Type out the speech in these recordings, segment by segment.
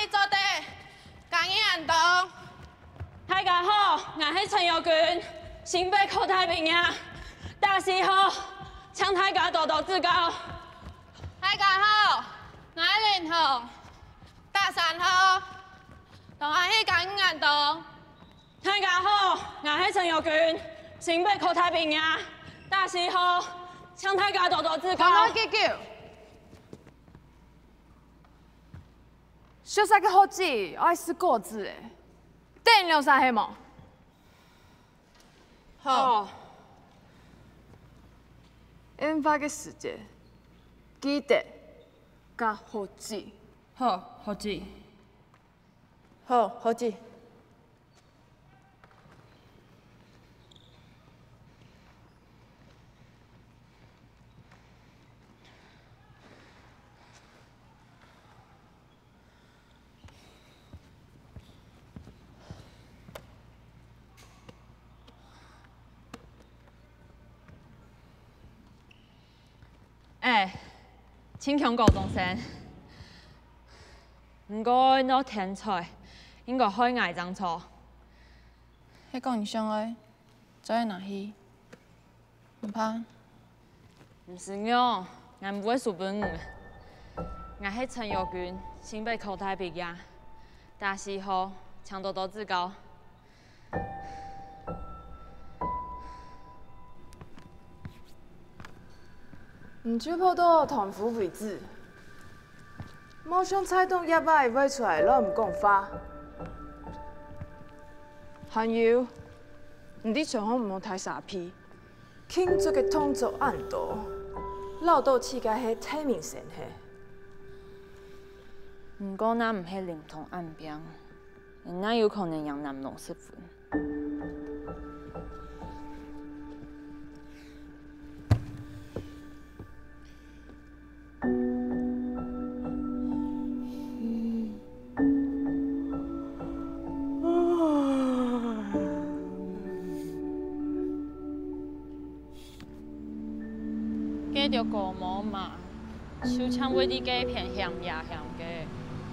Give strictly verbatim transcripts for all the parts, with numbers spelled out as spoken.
做得，感恩恁多。大家好，𠊎係陳友君，新北科大畢業，大四好，請大家多多指教。大家好，𠊎係林彤，大三好，同學係感恩恁多。大家好，𠊎係陳友君，新北科大畢業，大四好，請大家多多指教。同學，記住， 熟識个學姊愛食果子欸，等一下係無？好。煙花个時節，記得佮學姊。好，學姊。好，學姊。 欸，盡慶高中生，毋過你天才，應該害𠊎正著。係講你想愛，做得拿去。 毋怕。毋使仰，𠊎毋會輸分你。𠊎係陳友君，新北科大畢業，大四好，請多多指教。你就跑到斷烏為止，莫像菜刀葉仔會出來亂講話。還有，你在場項毋好大沙鼻。 慶祝个動作恁多，恅著自家係大明星係。毋過若毋係林彤恁拚，𠊎哪有可能贏南農十分？ 該條歌無嘛，就像會在該片喊呀喊个。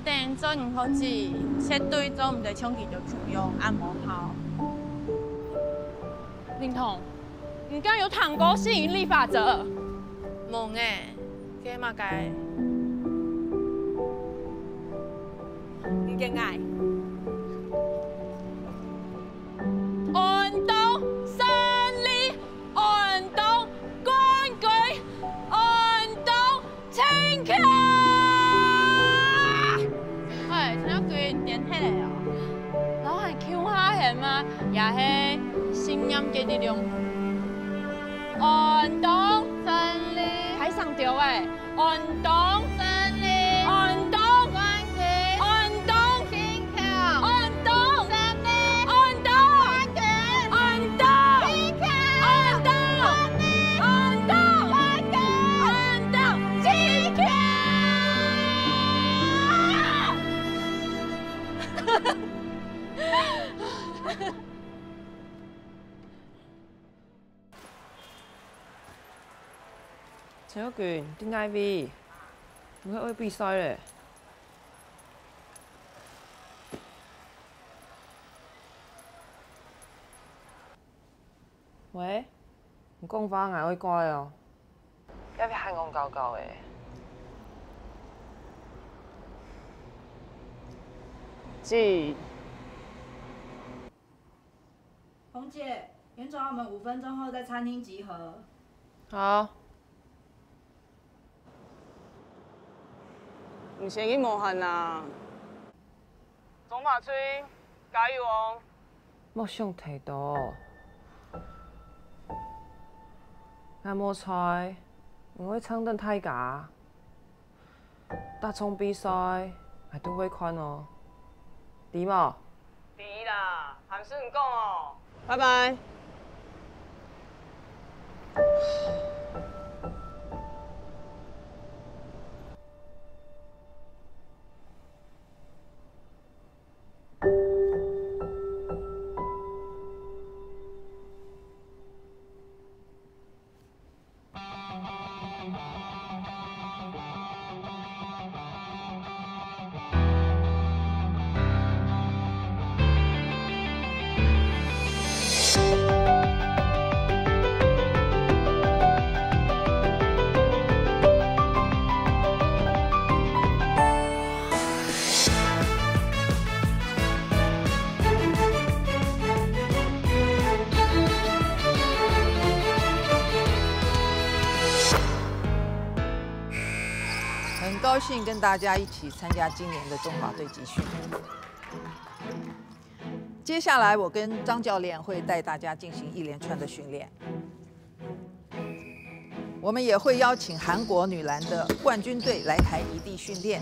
等做人學姊，絕對做毋得像佢兜共樣恁無效。林彤， 你敢有聽過吸引力法則？無欸，該麼个？你跟𠊎。運動勝利，運動冠軍，運動 真強！嘿，陳友君，你顛倒了哦。摎𠊎共下喊嘛，也係信念个力量。運動勝利！大聲兜仔！運動勝利！運動冠軍！運動 運動勝利！運動冠軍！運動健康！運動勝利！運動冠軍！運動健康！陳友君，在哪位？𠊎愛比賽咧。喂，你講話𠊎愛掛哦。這位還戇搞搞欸。姐。 紅姐，約好我們五分鐘後在餐廳集合。好。你先去無閒啊。鍾華春，加油哦！莫想忒多。𠊎無在，𠊎會撐等大家。 逐場比賽，𠊎都會看哦。知無？知啦，還係你講哦。拜拜。很高兴跟大家一起参加今年的中华队集训。接下来，我跟张教练会带大家进行一连串的训练。我们也会邀请韩国女篮的冠军队来台移地训练。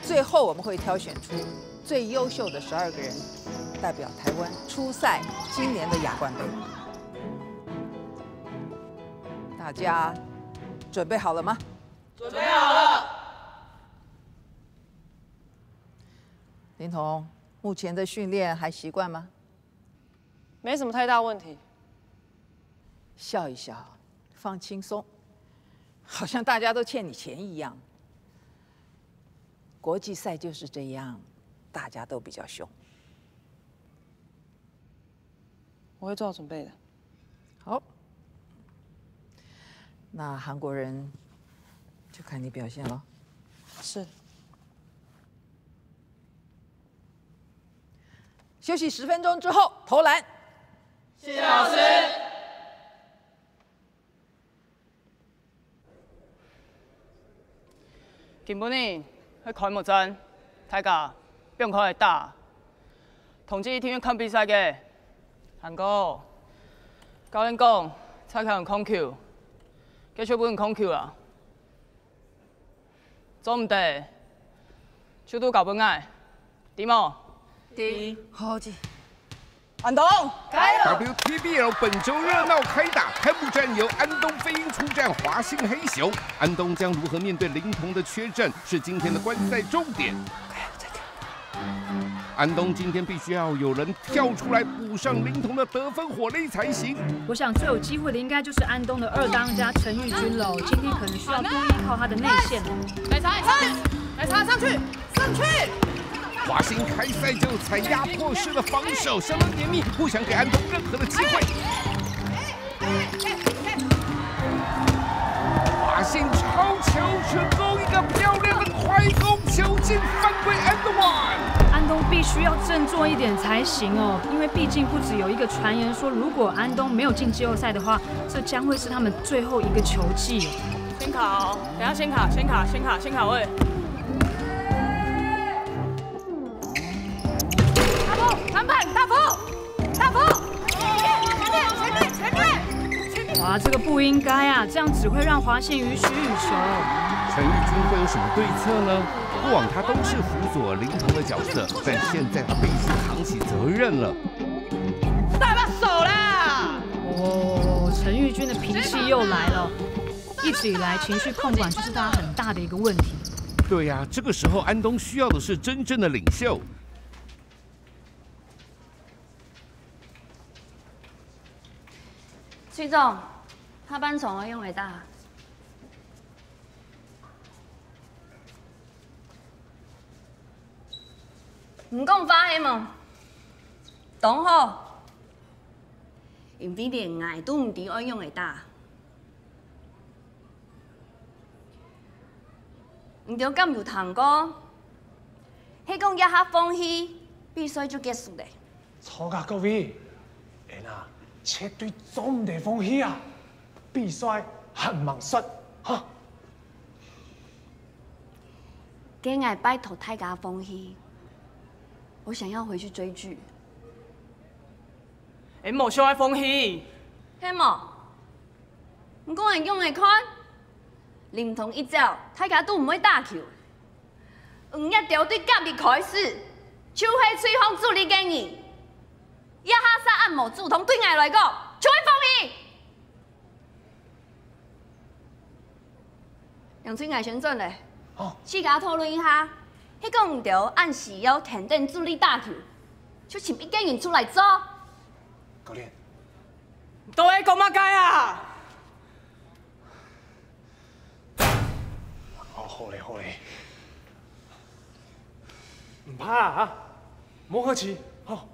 最后，我们会挑选出最优秀的十二个人，代表台湾出赛今年的亚冠杯。大家准备好了吗？准备好了。林彤，目前的训练还习惯吗？没什么太大问题。笑一笑，放轻松，好像大家都欠你钱一样。国际赛就是这样，大家都比较凶。我会做好准备的。好，那韩国人就看你表现了。是。休息十分钟之后投篮。谢谢老师。今晡日係開幕戰，大家放開來打。同志一定愛看比賽个。韓哥，教練講，蔡凱文控球，結果分人控球啊。 做毋得，就都交分𠊎，知無？知。好，知。安東，加油！ W T B L 本周热闹开打，开幕战由安东飞鹰出战华兴黑熊。安东将如何面对林桐的缺阵，是今天的观赛重点。安东今天必须要有人跳出来补上林桐的得分火力才行。我想最有机会的应该就是安东的二当家陈玉君喽，今天可能需要多依靠他的内线。来查，来查，来查，上去，上去！华兴开赛就采压迫式的防守，相当严密，不想给安东任何的机会。华兴超球成功，一个漂亮的快攻球进犯规，and one。安东必须要振作一点才行哦，因为毕竟不只有一个传言说，如果安东没有进季后赛的话，这将会是他们最后一个球季。先卡哦，等下先卡，先卡，先卡，先卡位。大风，篮板，大风，大风！前面，前面，前面，前面！哇，这个不应该啊，这样只会让华兴予取予求。陈玉君会有什么对策呢？过往他都是辅佐林桐的角色，但现在他必须扛起责任了。带把手啦！哦，陈玉君的脾气又来了。一直以来，情绪控管就是他很大的一个问题。对呀、这个时候安东需要的是真正的领袖。隊長，下半場愛仰會打？毋講話係無？當好，因為連𠊎都毋知愛仰會打。 你兜敢有聽過？係講這下放棄，比賽就結束咧。錯啊，各位，𠊎啊，絕對做毋得放棄啊！比賽還吂煞，哈！該𠊎拜託大家放棄，我想要回去追劇。𠊎無想愛放棄。係無？你講𠊎仰會看？林桐一走，大家都毋會打球。你兜對今日開始，就係隊項主力个人。這下煞恁無主動對𠊎來講，就係放棄。楊春，𠊎先轉咧。哦。自家討論一下，係講你兜恁需要天天主力打球，就尋一個人出來做。教練，都係講麼个啊？哦，好咧，好咧，毋怕啊，無客氣，吼。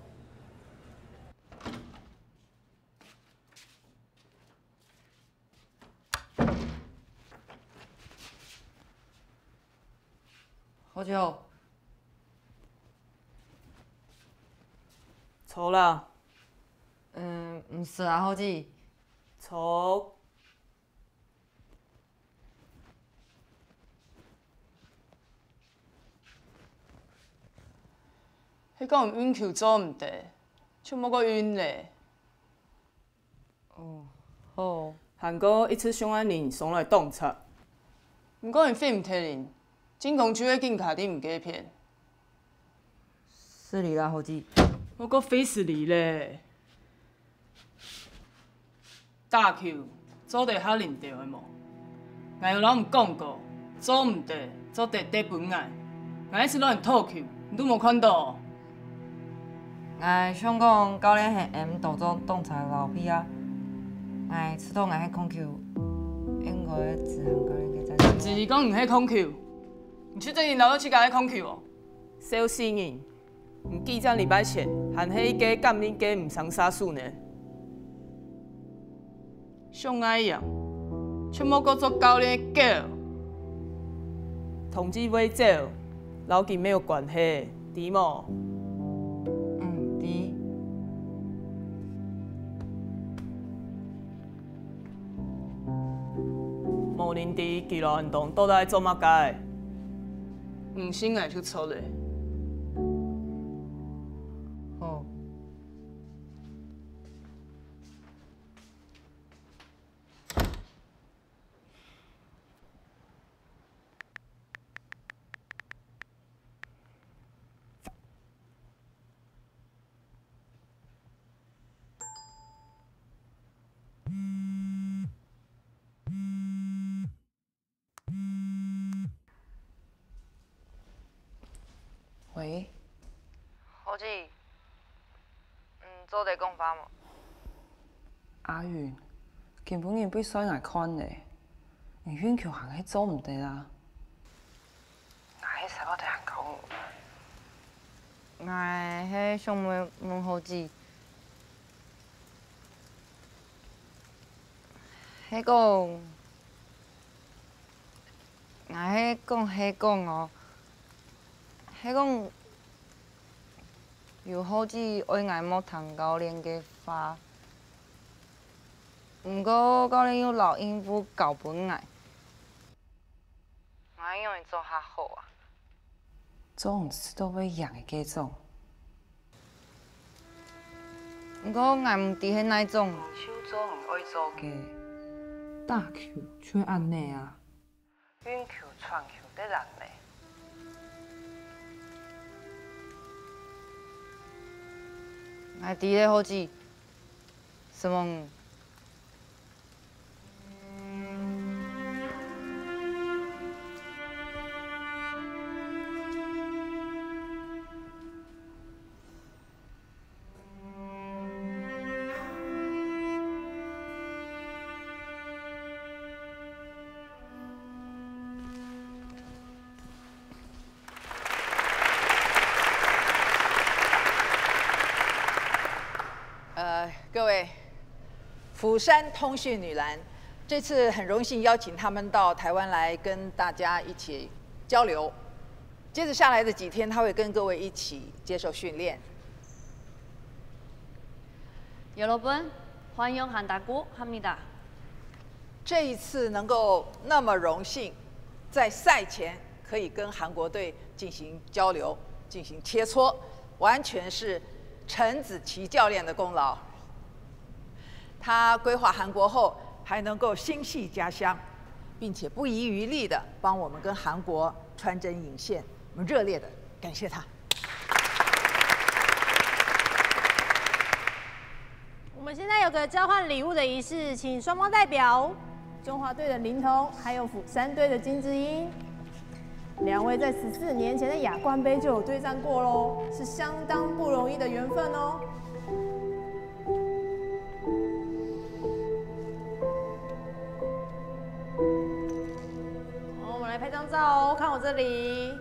好久。坐啦。嗯，毋使啊，好姊。坐。係講運球做毋得，就莫過運咧。哦，好。還過一直想愛人送來擋賊。毋過你飛毋忒人，進攻就會緊卡在毋該片。失禮啦，伙計。莫過飛失禮咧。 打球，做得較靈活个無？𠊎有摎你講過，做毋得，做得得分𠊎。𠊎係摎你討球，你都無看到？𠊎想講，教練喊𠊎毋好做擋拆个老屁啊。𠊎知道𠊎係控球，應該執行教練个指示。毋係講你係控球，你就真正摎自家係控球哦。笑死人！ 你幾隻禮拜前還係一個感應个毋成殺手呢。像𠊎樣，就莫過做教練个狗。同志會走，摎佢無關係，知無？嗯，知。無人知佢摎安東到底做麼个。毋信𠊎就錯咧。 好。喂？伙計，你做得講話無？阿雲，今晡日分你衰𠊎看咧，你運球還係做毋得啊？𠊎係使毋得恁高，𠊎係想問問伙計，係講 𠊎係講係講哦，係講有好子愛𠊎莫聽教練个話，毋過教練又摎應付交分𠊎，𠊎仰會做較好啊？做毋知道會贏个該種。毋過𠊎毋知係哪種。你就做你愛做个，打球就恁呢啊。 運球傳球得難咩？𠊎知咧，伙計，承蒙你。 呃，各位，釜山通讯女篮，这次很荣幸邀请她们到台湾来跟大家一起交流。接着下来的几天，她会跟各位一起接受训练。여러분, 환영 한다고 합니다. 这一次能够那么荣幸，在赛前可以跟韩国队进行交流、进行切磋，完全是陈子琪教练的功劳。他规划韩国后，还能够心系家乡，并且不遗余力的帮我们跟韩国穿针引线，我们热烈的感谢他。 我们现在有个交换礼物的仪式，请双方代表，中华队的林彤，还有釜山队的金智英，两位在十四年前的亚冠杯就有对战过喽，是相当不容易的缘分哦。好，我们来拍张照哦，看我这里。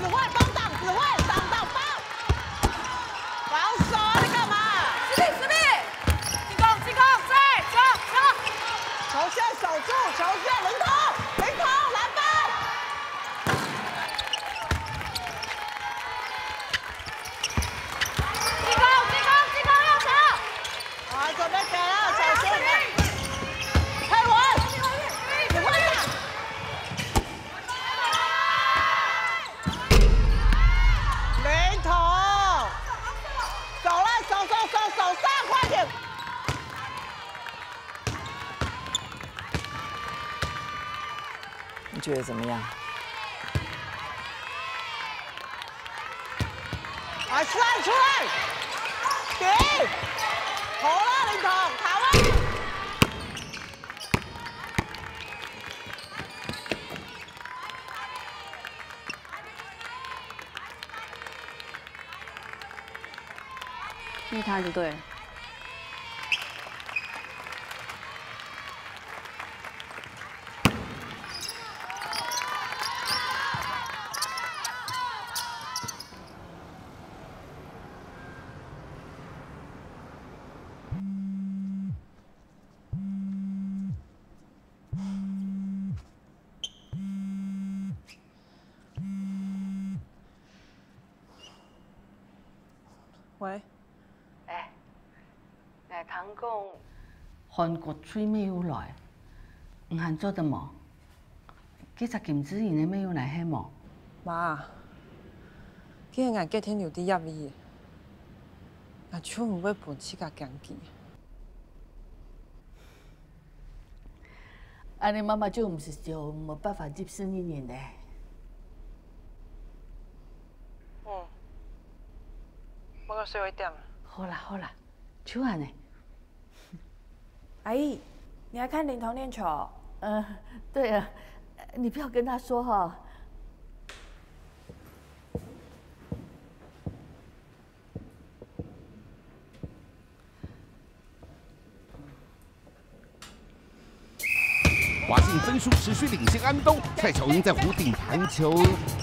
子慧帮挡，子慧挡挡帮。防守啊，在干嘛？失礼，失礼。进攻，进攻，在，走，走。球线守住，球线，林彤，林彤，篮板。进攻，进攻，进攻，右手。觉得怎么样？啊，出来，出来！停！好了，林彤，卡位！是他就对了。 喂。哎，𠊎聽講，韓國隊乜有來，你還做得無？該隻金智英个乜有來係無？媽，既然𠊎決定留在這位，𠊎就毋會分自家驚佢。 恁呢媽媽就毋使愁無辦法入世人呢。嗯，我个睡會點。好啦好啦，就恁呢。阿姨，你愛看林彤練球？嗯，對啊，你不要跟他說哈。 華信分數持續領先安東，蔡巧雲在弧頂盤球，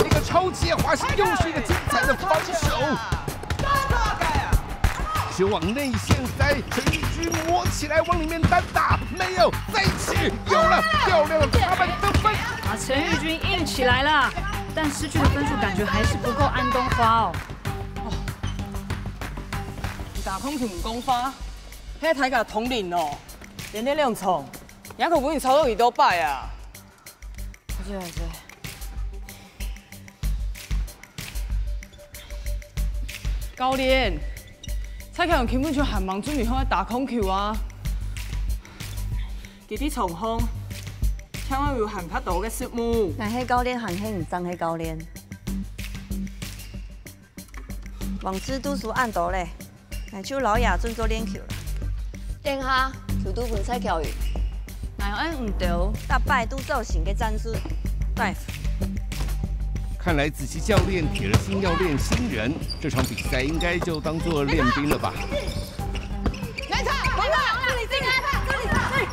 一個超級華信又是一個精彩的防守，球往內線塞，陳玉君摸起來往裡面單打，沒有，在一起，有了，漂亮的插板得分。啊，陳玉君硬起來了，但失去的分數感覺還是不夠安東花哦。 打控球毋講話，係大家通靈哦，連連兩場，也可分你抄到幾多擺啊？對對對。教練，蔡巧雲根本就還吂準備好來打控球啊！佢在場項，千萬有還較多个失誤。𠊎係教練，還係毋正係教練？ 網子都輸恁多咧，𠊎就摎佢準做練球啦。等下，球都分蔡巧雲。𠊎愛毋著，逐擺都照新个戰術。對。看來子琪教練鐵了心要練新人，這場比賽應該就當作練兵了吧？來，這裡，這裡，這裡。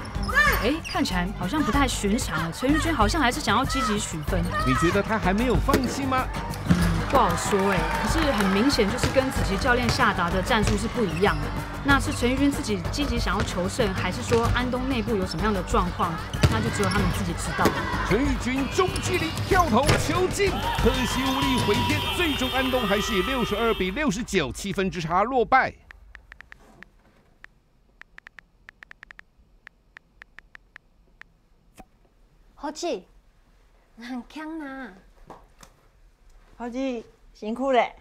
哎，看起來好像不太尋常啊，陳玉君好像還是想要積極取分。你覺得他還沒有放棄嗎？ 不好說欸，可是很明顯就是跟子琪教練下達的戰術是不一樣的。那是陳玉君自己積極想要求勝，還是說安東內部有什麼樣的狀況？那就只有他們自己知道。陳玉君中距離跳投球進，可惜無力回天，最終安東還是以六十二比六十九七分之差落敗。 學姊，你還慶哪？學姊，辛苦咧。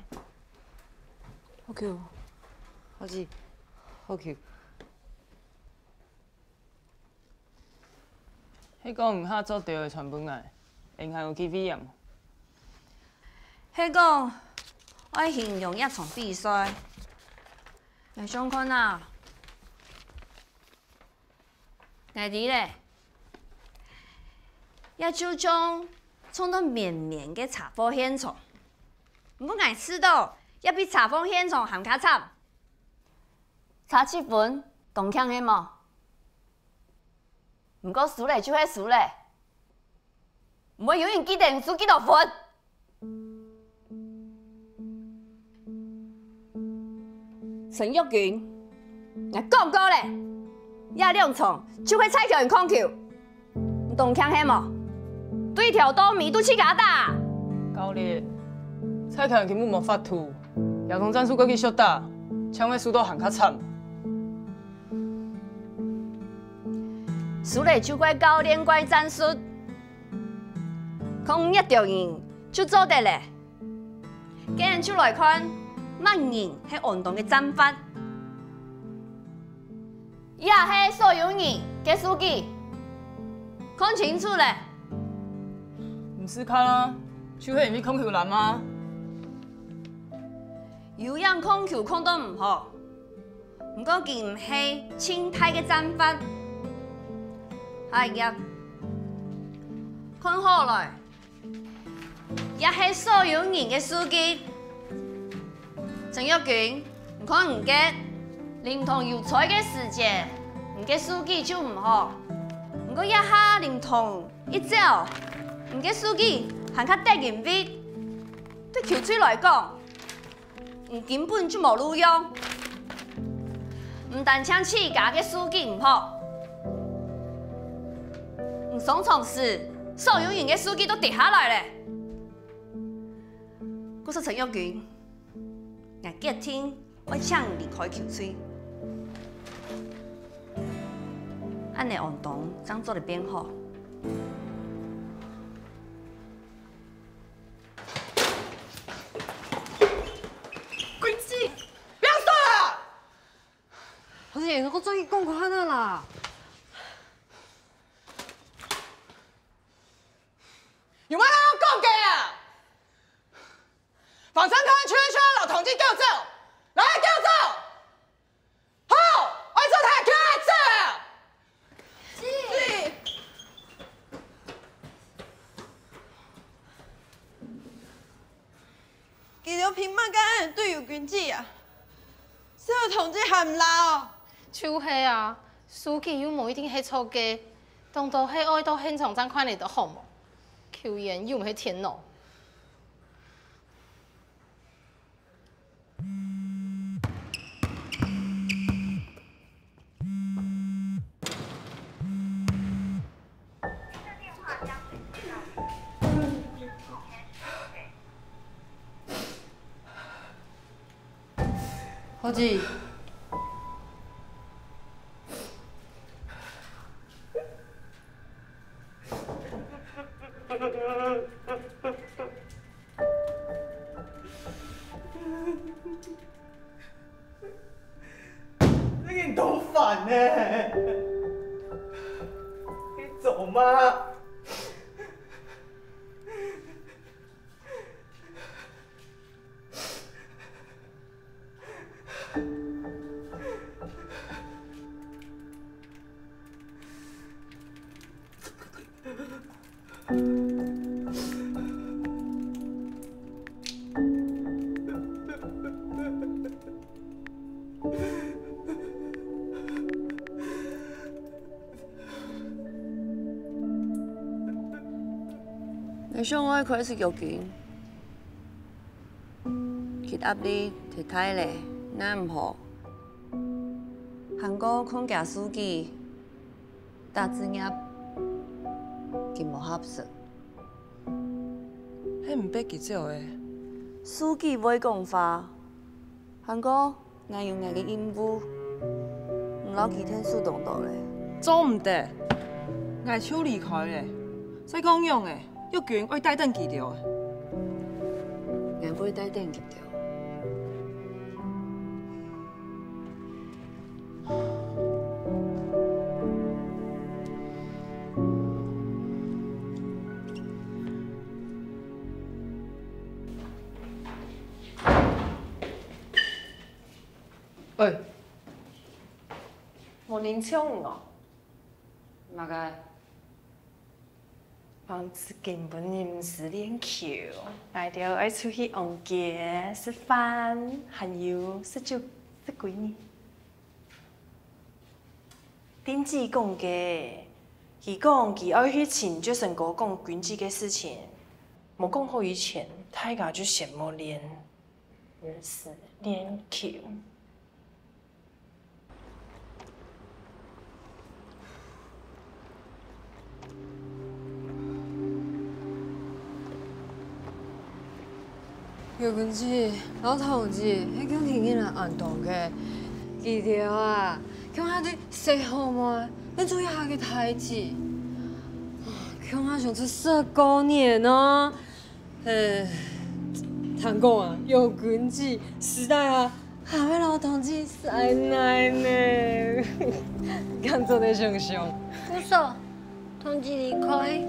好球，學姊，好球。係講你下做著个傳分𠊎，𠊎還有機會贏。係講，愛形容這場比賽，𠊎想看啊， 𠊎知咧，這就像衝到綿綿个車禍現場。毋過𠊎試著，這比車禍現場還較慘。差七分，當慶係無？毋過輸咧就係輸咧。 毋會有人記得你輸幾多分。陳玉君，𠊎講過咧，這兩場就係蔡巧雲控球，你當慶係無？對頭到尾都自家打。教練，蔡巧雲根本無法度，這種戰術過繼續打，正會輸到還較慘。輸咧就怪教練怪戰術。 講你這種人就做得咧。今日就來看，麼人係安東个戰犯。這係所有人个數據，看清楚咧。試看啊，就係因為控球難嘛。有影控球控到毋好，毋過佢毋係盡大个戰犯。下一頁，看好來，這係所有人个數據。陳玉君，你看你个，林同有在个時節，你个數據就毋好。毋過這下林同 一走，你个數據還較得人畏。對球隊來講，你根本就無路用。毋單淨自家个數據毋好，你上場時，所有人个數據都跌下來咧。故所陳玉君，𠊎決定 愛請你離開球隊。恁呢安東正做得變好。滾蛋！不要說了！何姐，你再去講看啊啦！有麼个好講个啊？ 房山區區長摎同志叫走，來，叫走！好，愛做大家走！是。佢兜憑麼个恁樣對尤君子啊？係有同志還毋罅哦？就係啊，書記又無一定係錯个，當多係愛到現場正看得到好無？球員又毋係電腦。 何志。 這个人當煩呢！你走嗎？ 𠊎想愛開始約佢，佢壓力忒大咧，奈毋何。還過看厥書記， 答志業，佢無合適。係毋逼佢走个？書記會講話，還過𠊎有𠊎个任務，毋摎佢𢯭手當多咧。做毋得，𠊎就離開咧。再講樣个，玉君愛帶等佢兜。𠊎會帶等佢兜。 喂，無人請哦。麼个？ 房子根本毋使練球，𠊎兜愛出去逛街、食飯，還有食酒、食歸日。定子講个，佢講佢愛去尋Jason哥講君子个事情，無講好以前，大家就先莫練，毋使練球。 尤君子摎同志係共天人來安到个，佢兜啊，共下對細號妹愛注意下个代誌，共下相處十過年哦。 唉，聽講啊，尤君子私底下還會摎同志使奶呢，敢做得想像？故所，同志離開，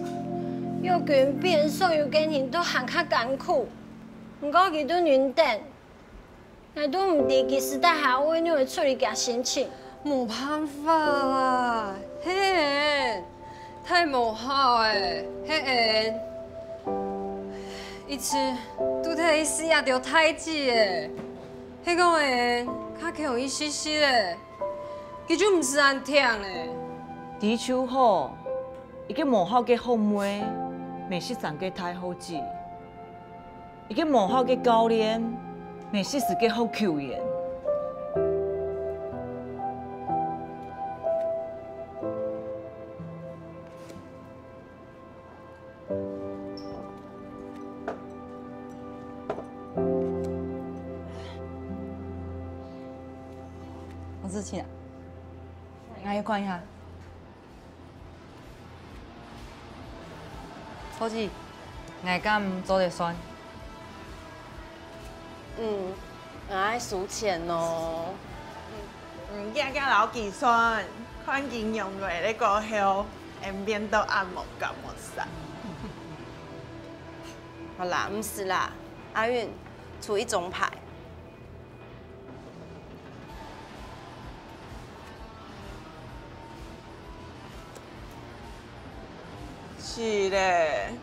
玉君比𠊎所有个人都還較艱苦，毋過佢都忍等，𠊎都毋知佢私底下會仰般處理佢个心情。無辦法啊，係𠊎太無孝欸，係𠊎一直都在意死啊條大姊欸，係講𠊎較強一息息欸。 佢就毋使恁疼咧。知就好，一個無孝个好妹，乜識生个大孝子；一個無孝个教練，乜識時个好球員。王志清啊，𠊎愛看一下。伙計，𠊎敢做得算？嗯，𠊎愛收錢哦。嗯，遽遽摎佢算，看佢仰來咧過後，會變到恁無感無事。好啦，毋使啦，阿韻，出一張牌。 死咧，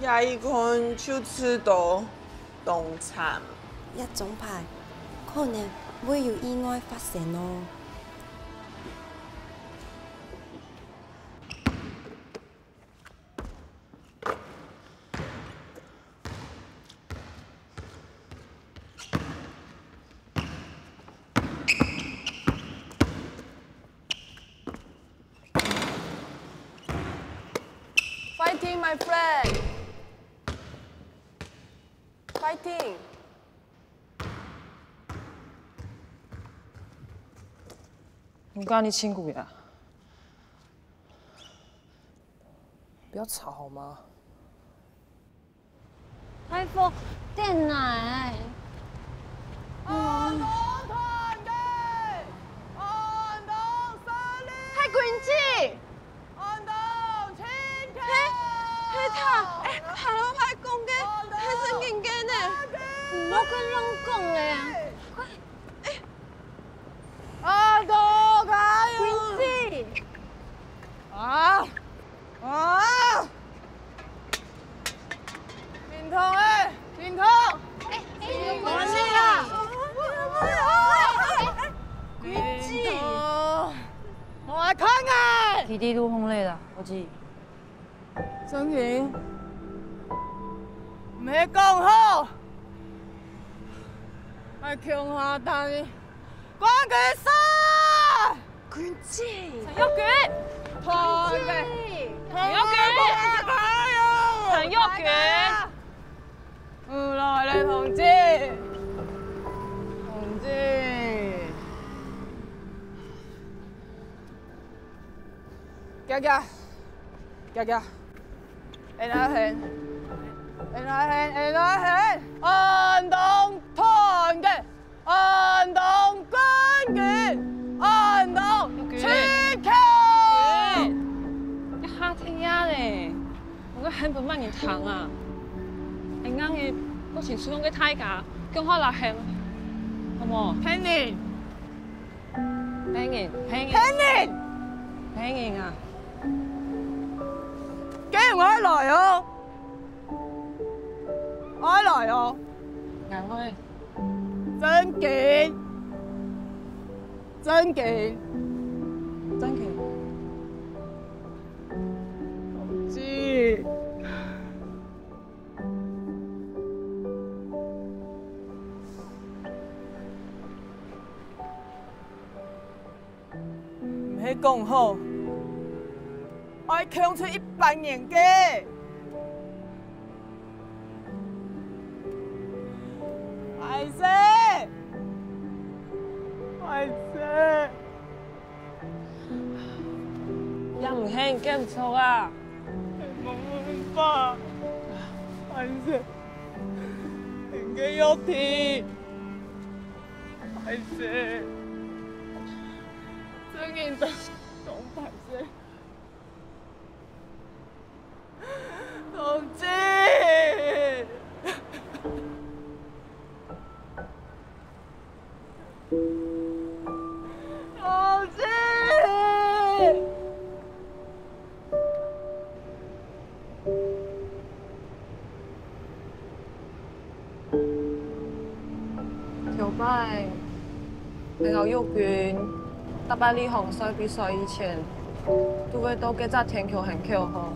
這一看就知道當慘。這張牌可能會有意外發生哦。 Fighting, my friend. Fighting. 我跟你親姑呀。不要吵好嗎？ 大火，等下！安東團結！安東勝利！係君子！安東清淨！係，係他！欸，哈囉，𠊎講个，係正經个呢！毋好亂講咧啊！快！欸！ 安東加油！君子！啊！啊！停動欸，停動！欸，欸，你完了啦！停動！我來看欸！弟弟都紅了啦，伙計。 正經，毋係講好，愛共下打贏冠軍賽！君子！陳玉君！團結！陳玉君！加油！陳玉君！有來咧，同志！同志！ 遽遽，遽遽，𠊎來喊，𠊎來喊，𠊎來喊，安東團結，安東冠軍，安東最強！一下天夜咧，𠊎个喊分麼人聽啊？𠊎硬个，過清楚个大家，共下來喊，好無？喊你！ 騙人，騙人，騙人！騙人啊！該𠊎愛來哦，𠊎愛來哦！𠊎愛。正經，正經，正經。同志。 毋係講好，愛共出一百年个。歹勢，歹勢。 也毋係你个錯啊！無辦法，還係你个約定，還係正經當當歹勢。頭擺，𠊎摎友軍逐擺佇防曬比賽以前，都會到該隻田坵行坵號。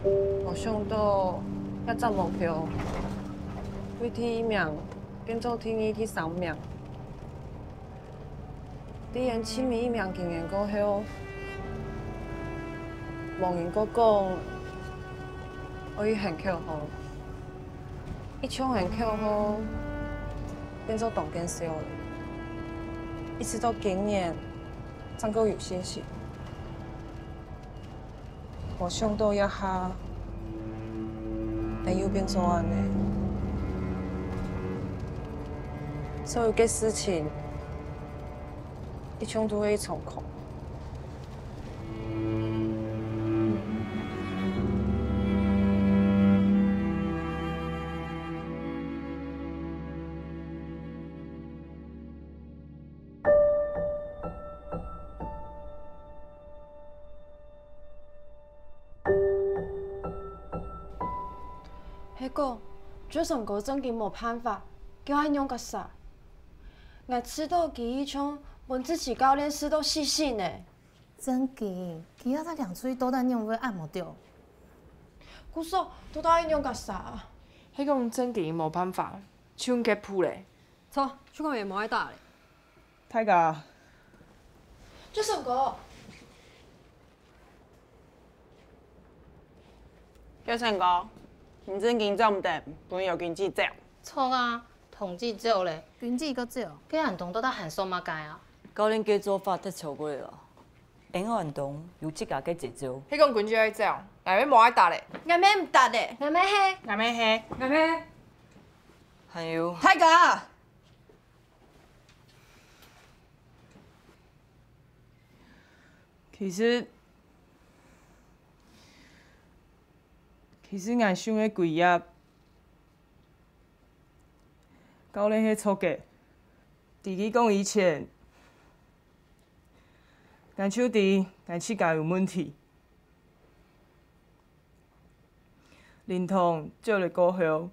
無想到，這隻目標，對第一名變做第二、第三名。 在𠊎盡尾一名經驗過後，無人過講愛去行坵號，一場行坵號變做當見笑了，一直到今年正過有信心。 無想到這下，𠊎又變做恁呢。所有个事情，一向都係一場空。 係講，就算講正經無辦法，佢愛仰結煞？𠊎試著佢一場分自家教練試著死死呢。正經，佢這隻領隊到底仰會恁無著？故所到底愛仰結煞？係講正經無辦法，就結譜咧。 著，就講也無愛打咧。大家，就算講，就算講，你正經做毋得，分友軍姊走。著啊，同志走咧，軍姊个走，該恁樣到底還算麼个啊？教練个做法忒超過了。 𠊎恁樣有自家个節奏。係講軍姊愛走，𠊎乜無愛打咧。𠊎乜毋打咧。𠊎乜係。𠊎乜係。𠊎乜。還有。大家。其實，其實𠊎想个歸頁，教練係著个。在佢講以前， 𠊎就知𠊎自家有問題。林東走了過後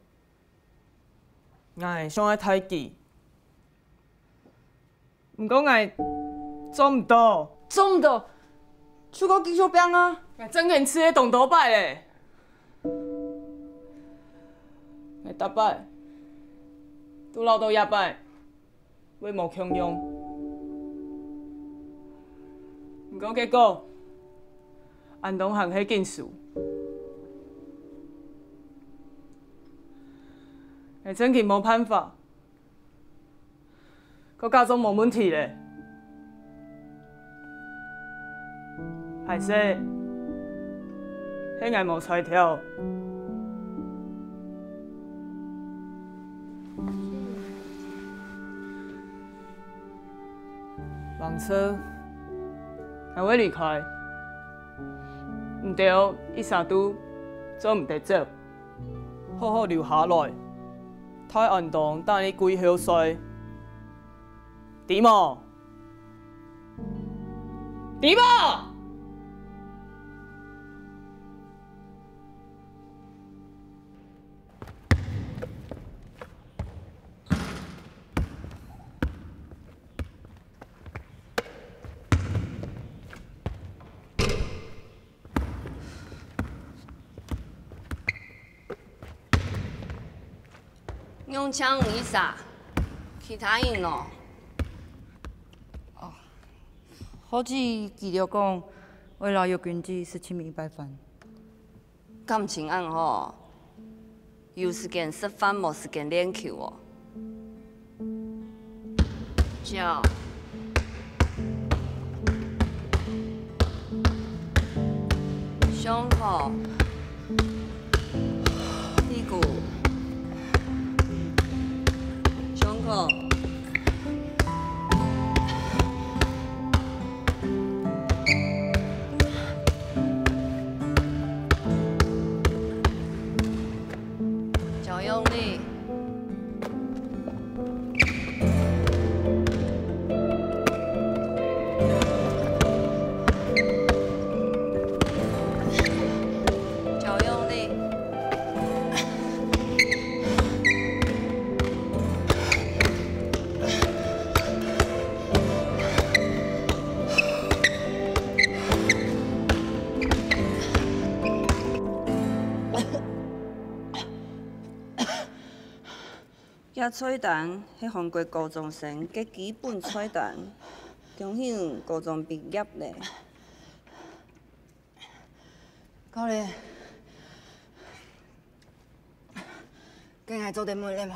，𠊎想愛大佢，毋過𠊎做毋到。做毋到，就過繼續拚啊！𠊎正經試了當多擺咧，𠊎逐擺都恅著這擺 會無共樣。毋過結果，恁樣還係緊輸。𠊎正經無辦法，過假裝無問題咧。 還係，係𠊎無才調。往時，𠊎會離開，你兜一儕都做毋得走，好好留下來，待恁樣等你歸後睡。 知無？知無？仰淨你一儕，其他人呢？哦，好似佢兜講，愛摎友軍姊食盡尾一擺飯。感情恁好，有時間食飯無時間練球哦。 腳。胸口。屁股。胸口。 腳用力。腳用力。菜單係韓國高中生个基本菜單，恭喜你高中畢業咧。教練，該𠊎做得問你無？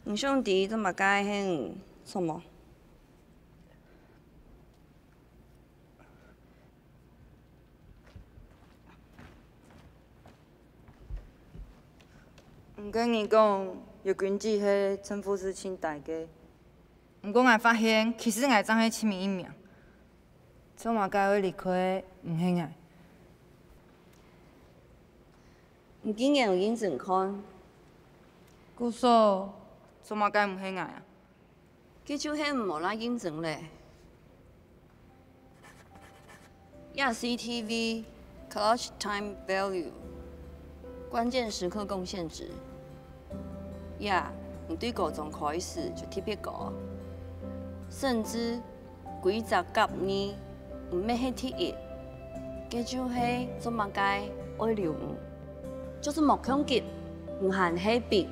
你想知做麼个係你錯無？ 毋過你講，玉君姊係陳護士請帶个。毋過𠊎發現，其實𠊎正係前一名。做麼个會離開，毋係𠊎？你竟然有認真看。故所，做麼个毋係𠊎啊？ 該就係無啦認真咧。這C T V，Clutch Time Value，關鍵時刻貢獻值。這，你對高中開始就特別高，甚至歸隻甲你毋係係第一，該就係做麼个愛留你。 就算無共級，你還係比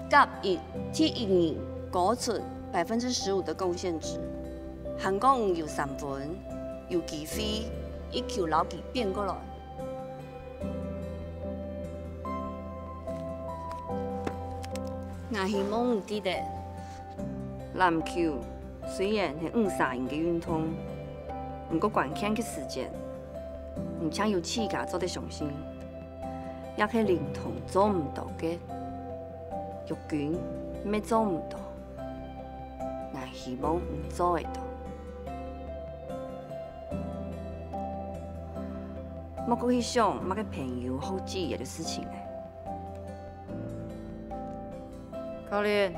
甲一第一人高出百分之十五个貢獻值，還講你有三分，有機會一球摎佢變過來。𠊎希望你知得，籃球雖然係毋儕人个運動，毋過關鍵个時節，你淨有自家做得相信。 也係林同做毋到个，玉君乜做毋到。𠊎希望你做得到。莫過去想麼个朋友好姊妹个事情咧。教練，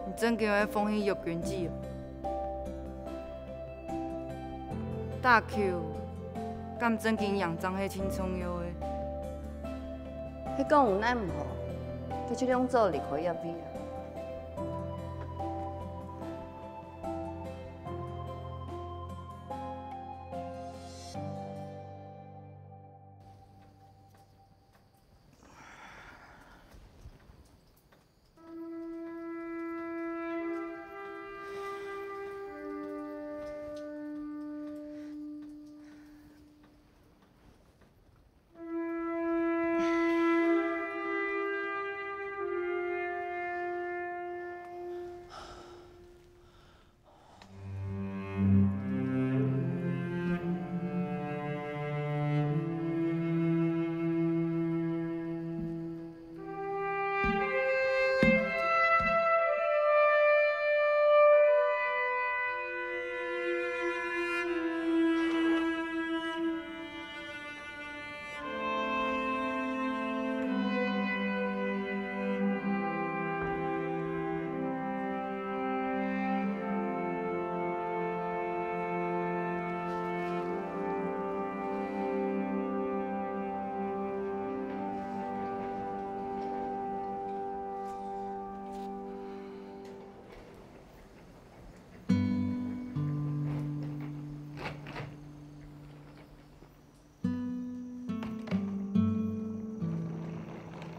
你正經會放棄玉君姊哦？ 打球，敢正經贏正係盡重要个？係講你哪毋好，該就兩做離開這位啊。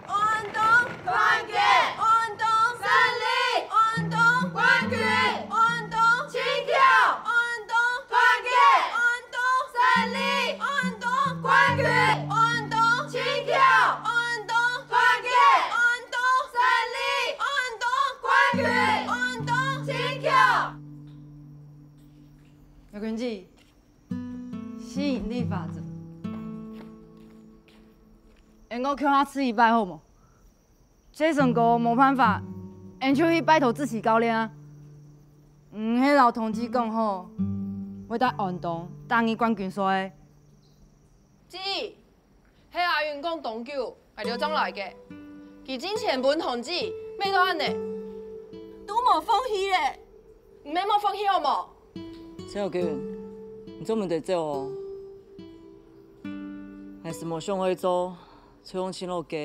運動團結，運動勝利，運動冠軍，運動金球，運動團結，運動勝利，運動冠軍，運動金球，運動團結，運動勝利，運動冠軍，運動金球。玉君姊， 吸引力法則。恩愛共下試一擺好無？Jason哥無辦法，恩就去拜託志祺教練啊。你係摎同志講好，會帶安東打入冠軍賽个。志祺， 係阿雲講當久，𠊎兜正來个。佢進前分通知，乜到恁呢，都無放棄咧。你乜莫放棄好無？陳小軍，你做毋得走哦。𠊎係無想愛做，就用盡老个。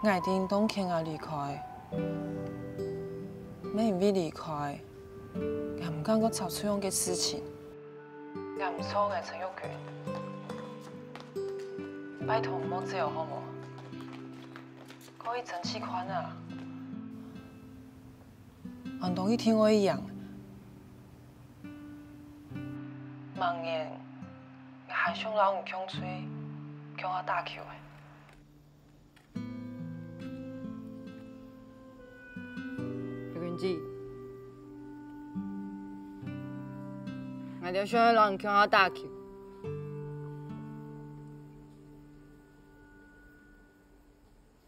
𠊎定當譴𠊎離開，乜因為離開，𠊎毋敢過插出樣个事情。𠊎毋錯，𠊎陳玉君，拜託莫走好無？過去爭取看啊！ 恁多一定會贏。明年，𠊎還想摎你共隊，共下打球欸。玉君姊，𠊎兜想愛摎你共下打球。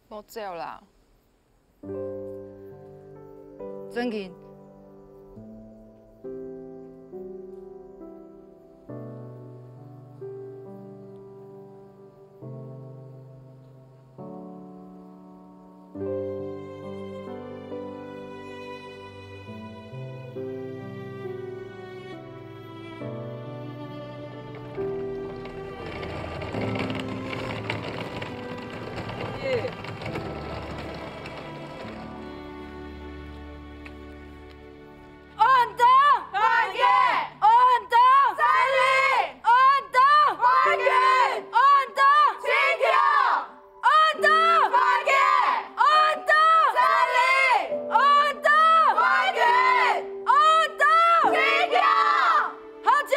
莫走啦！ 正經。安東團結！安東勝利！安東團結！安東堅強！ 安東團結！安東勝利！安東團結！安東堅強！好，起！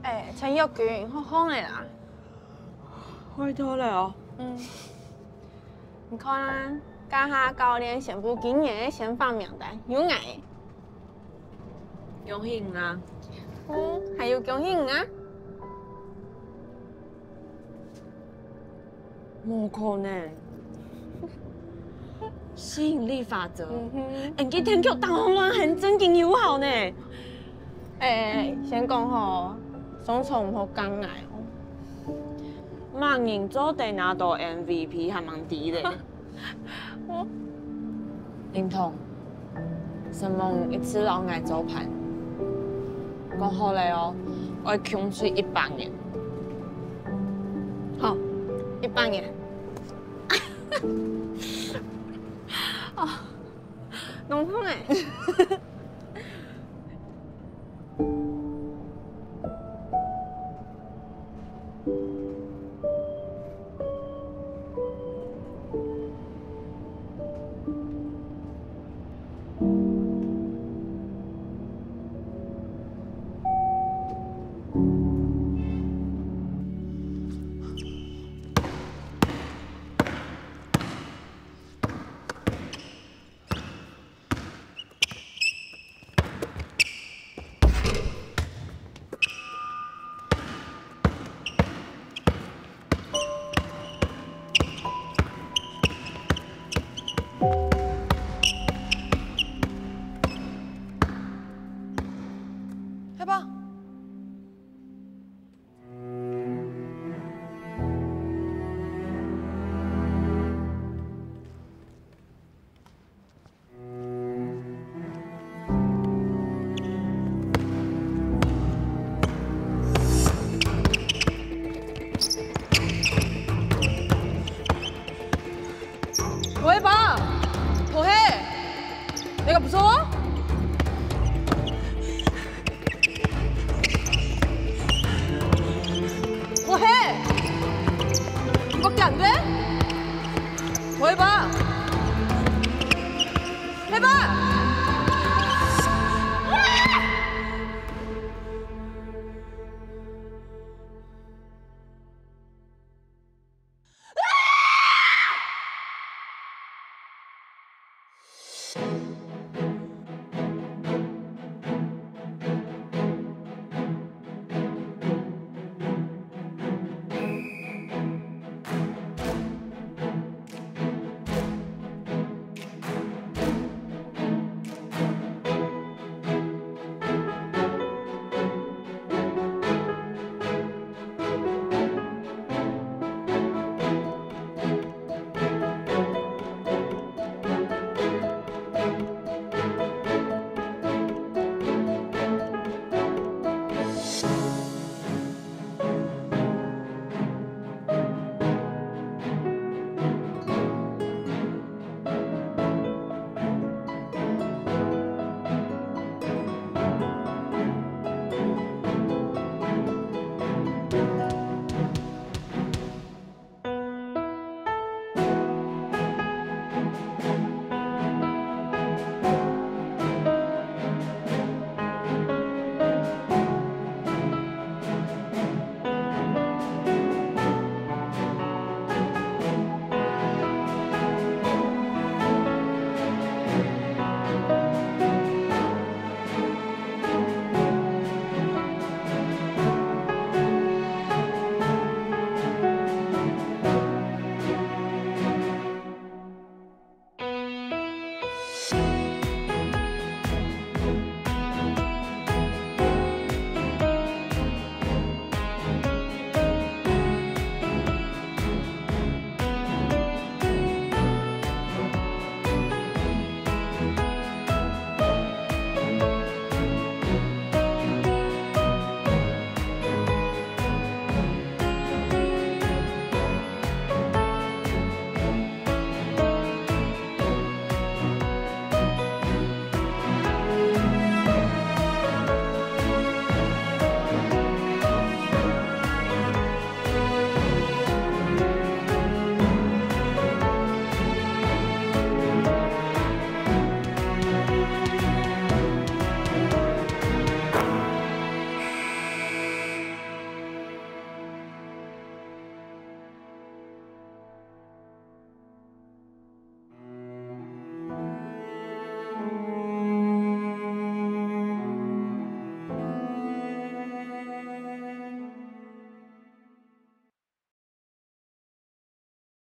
欸，陳玉君，好好了啦。壞忒了哦。嗯。 你看啊，這下教練宣布今年个先發名單有𠊎。恭喜你啊！嗯，還有恭喜你啊！無可能！吸引力法則，嗯哼。𫣆个電球打紅人還正經有效呢！欸，先講好，上場毋好講𠊎哦。麼人做得拿到M V P還吂知咧。 林彤，承蒙一直摎𠊎做伴。講好了哦，愛共隊一百年。好，一百年。哦，弄痛欸。 黑豹。 喂，爸，好嘿，你个不错哦。好嘿，你不敢的？喂，爸，嘿，爸。 啊！